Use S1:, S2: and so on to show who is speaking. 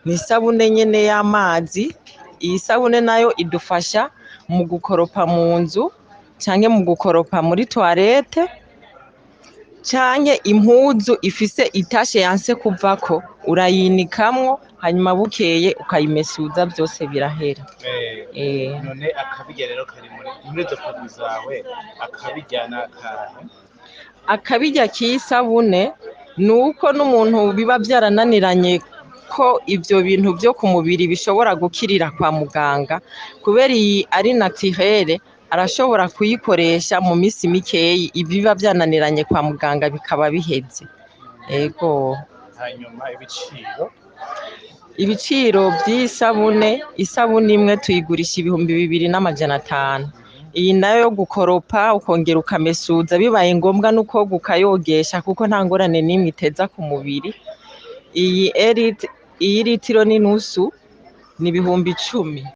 S1: Ni isabune nyene y'amazi. Iyi sabune nayo idufasha mu gukoropa mu nzu canke mu gukoropa muri toilette canke impuzu ifise itashe yanse kuvako, urayinikamwo hanyuma bukeye ukayimesuza, vyose birahera.
S2: None akabirya rero kari muri izo produit zawe, akabirya n'akahe?
S1: Akabirya k'isabune ni uko n'umuntu biba vyarananiranye ko ivyo bintu vyo ku mubiri bishobora gukirira kwa muganga, kubera iyi ari naturelle, arashobora kuyikoresha mu misi mikeyi, ibiba vyananiranye kwa muganga bikaba biheze. Ego.
S2: Hanyuma ibiciro?
S1: Ibiciro vy'isabune, isabune imwe tuyigurisha 2500. Iyi nayo yo gukoropa ukongera ukamesuza, bibaye ngombwa n'ukoga ukayogesha, kuko nta ngorane n'imwe iteza ku mubiri. Iyi litiro n'inusu ni 10,000.